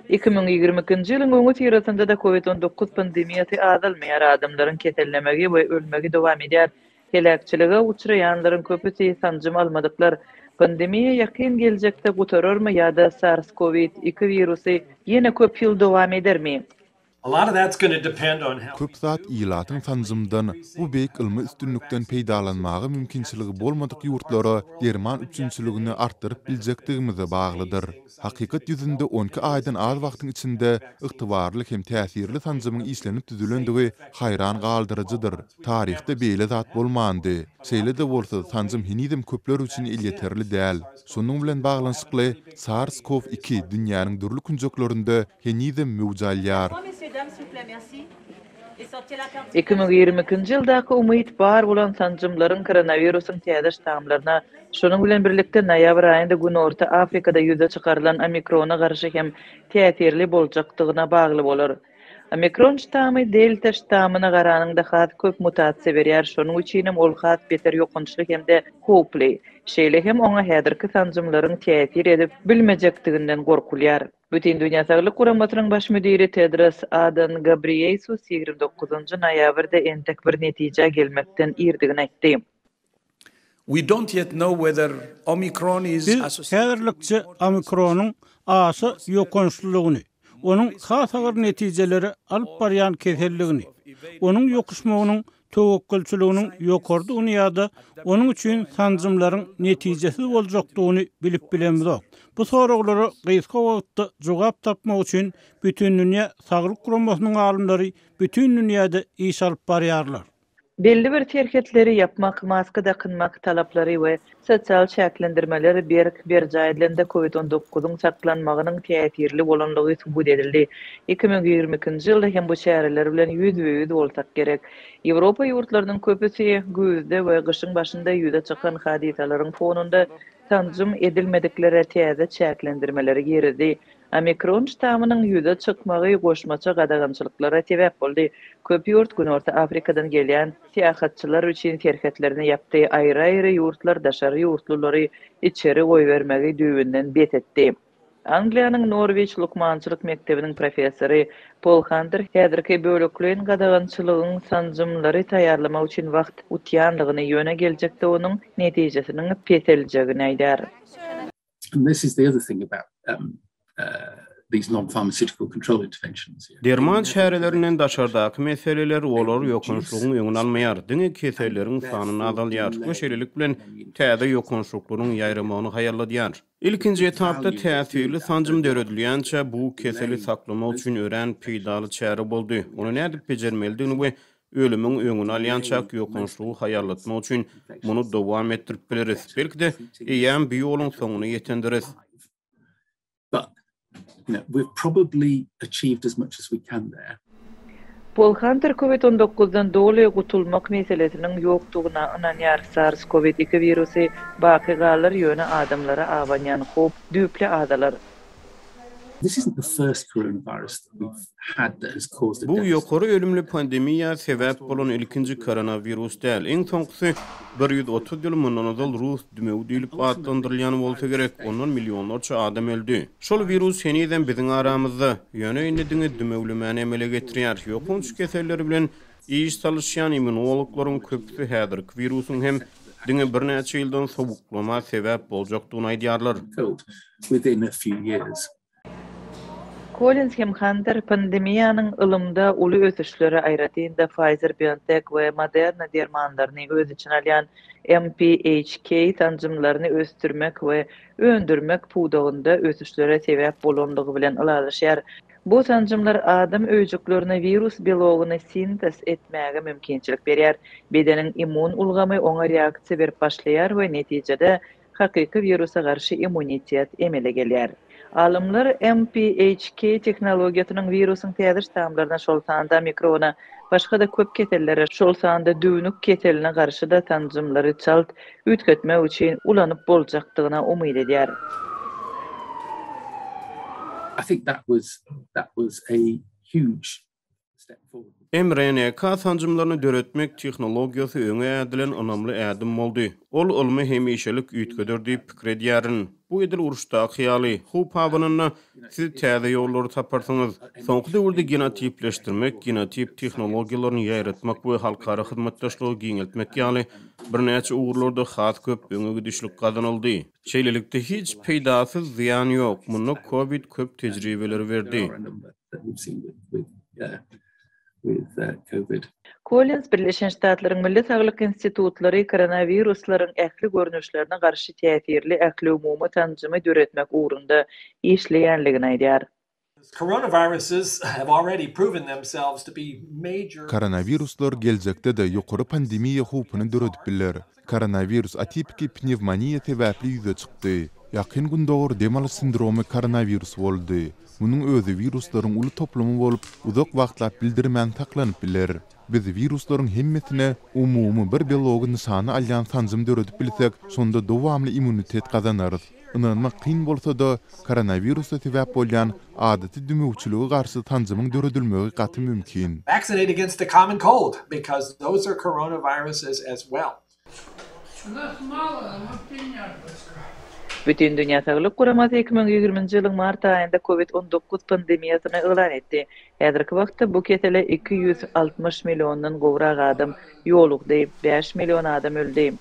2022-nji ýylyň öňüsyrasynda-da Covid 19 pandemiýasy azalmaýar, adamlaryň kesellemegi we ölmegi dowam edýär. Heläkçilige uçraýanlaryň köpüsi sanjym almadyklar. Pandemiýa ýakyn geljekde gutararmy ýa-da SARS-CoV-2 wirusy ýene köp ýyl dowam edermi? Köp zat ilatyň sanjymdan, bu beýik ylmy üstünlikden peýdalanmaga mümkinçiligi bolmadyk ýurtlara derman üpjünçiligini artdyryp biljekdigimize baglydyr. Hakykat ýüzünde on iki aýdan az wagtyň içinde ygtybarly hem täsirli sanjymyň işlenip düzülendigi haýran galdyryjydyr. Taryhda beýle zat bolmandy. Şeýle-de bolsa, sanjym henizem köpler üçin elýeterli däl. Şonuň bilen baglanyşykly, SARS-CoV-2 dünýäniň dürli künjeklerinde henizem möwç alýar. 2022-nji ýyldaky umyt bar bolan sanjymlaryň koronawirusyň täze ştamlaryna, şonuň bilen birlikde noýabr aýynda Günorta Afrikada ýüze çykarylan omikrona garşy hem täsirli boljakdygyna bagly bolar. Omikron ştamy Delta ştamyna garanyňda has köp mutasiýa berýär, şonuň üçinem ol has beter ýokançly hem-de howply. Şeýle hem oňa häzirki sanjymlaryň täsir edip bilmejekdiginden gorkulýar. Bütindünýä Saglyk Guramasynyň baş müdiri Tedros Adan Gabriýesus 29-njy noýabrda entek bir netijä gelmekden irdigini aýtdy. Biz häzirlikçe omikronyň aşa ýokançlylygyny, onuň has agyr netijelere alyp barýan keseldigini, onuň ýokuşmagynyň töwekgelçiliginiň ýokarydygyny ýa-da onuň üçin sanjymlaryň netijesiz boljakdygyny bilip bilemizok. Bu soraglara gysga wagtda jogap tapmak üçin Bütindünýä Saglyk Guramasynyň alymlary bütin dünýäde iş alyp barýarlar. Belli bir serhetleri ýapmak, maska dakynmak talaplary we sosial çäklendirmeler berk berjaý edilende Covid 19 yň saklanmagynyň täsirli bolanlygy subut edildi. 2022-nji ýylda hem bu çäreler bilen ýüzbe-ýüz bolsak gerek. Ýewropa ýurtlarynyň köpüsi güýzde we gyşyň başynda ýüze çykan hadysalaryň fonunda sanjym edilmediklere täze çäklendirmeleri girizdi. Omikron ştamynyň ýüze çykmagy goşmaça gadagançylyklara sebäp boldy. Köp ýurt Günorta Afrikadan gelýän syýahatçylar üçin serhetlerini ýapdy, aýry-aýry ýurtlar daşary ýurtlulary içeri goýbermegi düýbünden bes etdi. Angliýanyň Norwiç lukmançylyk mekdebiniň professory Pol Hanter häzirki bölekleýin gadagançylygyň sanjymlary taýýarlamak üçin wagt utýanlygyny, ýöne geljekde onuň netijesiniň peseljegini aýdýar. Derman çärelerinden daşardaky meseleler, olar ýokançlygyň öňüni almaýar, diňe keselleriň sanyny azaldýar we şeýlelik bilen täze ýokançlyklaryň ýaýramagyny haýalladýar. Ilkinji etapda täsirli sanjym döredilýänçä bu keseli saklamak üçin örän peýdaly çäre boldy. Ony nädip bejermelidigini we Ölümiň öňüni alýançak ýokançlygy haýallatmak üçin muny dowam etdirip bileris. Belki-de, eýýäm bu ýoluň soňuna ýetendiris. Pol Hanter Covid 19 dan doly gutulmak meselesiniň ýokdugyna ynanýar. SARS-CoV-2 wirusy baky galar, ýöne adamlara abanýan howp düýpli azalar. Bu ýokary ölümli pandemiýa sebäp bolan ilkinji koronawirus däl. Iň soňkusy 130 ýyl mundan ozal rus dümewi diýlip atlandyrylýan bolsa gerek, ondan millionlarça adam öldi. Şol wirus henizem biziň aramyzda, ýöne indi diňe dümewlemäni emele getirýär. Ýokanç keselleri bilen iş salyşýan immunologlaryň köpüsi häzirki wirusyň hem diňe birnäçe ýyldan sowuklama sebäp boljakdygyny aýdýarlar. Kollins hem Hanter pandemiýanyň ylymda uly ösüşlere, aýratyn-da Pfizer-BioNTech we Moderna dermanlaryny öz içine alýan MPHK sanjymlaryny ösdürmek we öndürmek pudagynda ösüşlere sebäp bolandygy bilen ylalaşýar. Bu sanjymlar adam öýjüklerine wirus belogyny sintez etmäge mümkinçilik berýär. Bedeniň immun ulgamy oňa reaksiýa berip başlaýar we netijede hakyky wirusa garşy immunitet emele gelýär. Alymlar MPHK tehnologiýasynyň wirusyň täze ştamlaryna, şol sanda omikrona, başga-da köp kesellere, şol sanda düwnük keseline garşy-da sanjymlary çalt üýtgetmek üçin ulanyp boljakdygyna umyt edýär. mRNK sanjymlaryny döretmek tehnologiýasy öňe ädilen ynamly ädim boldy. Ol ylmy hemişelik üýtgeder diýip pikir edýärin. Bu edil uruşdaky ýaly, howp abananda, siz täze ýollary taparsyňyz. Soňky döwürde genotipleşdirmek, genotip tehnologiýalaryny ýaýratmak we halkara hyzmatdaşlygy giňeltmek ýaly birnäçe ugurlarda has köp öňe gidişlik gazanyldy. Şeýlelikde, hiç peýdasyz zyýan ýok, munda covid köp tejribeleri berdi. Kollins Birleşen Ştatlaryň Milli saglyk institutlary koronawiruslaryň ähli görnüşlerine garşy täsirli ähliumumy sanjymy döretmek ugrunda işleýänligini aýdýar. Koronawiruslar geljekde-de ýokary pandemiýa howpuny döredip biler. Koronawirus atipiki pnewmoniýa sebäpli ýüze çykdy. Ýakyn Gündogar dem alyş sindromy koronawirus boldy. Munuň özi wiruslaryň uly toplumy bolup, uzak wagtlap bildirmän saklanyp biler. Biz wiruslaryň hemmesine umumy bir belogy nyşana alýan sanjym döredip bilsek, şonda dowamly immunitet gazanarys. Ynanmak kyn bolsa-da, koronawirusa sebäp bolýan adaty dümewçilige garşy sanjymyň döredilmegi gaty mümkin. Vaccinate against the common cold because those are coronaviruses as well. Bütindünýä Saglyk Guramasy 2020-nji ýylyň mart aýynda Covid 19 pandemiýasyny yglan etdi. Häzirki wagtda bu kesele 260 milliondan gowrak adam ýolukdy, bäş million adam öldi.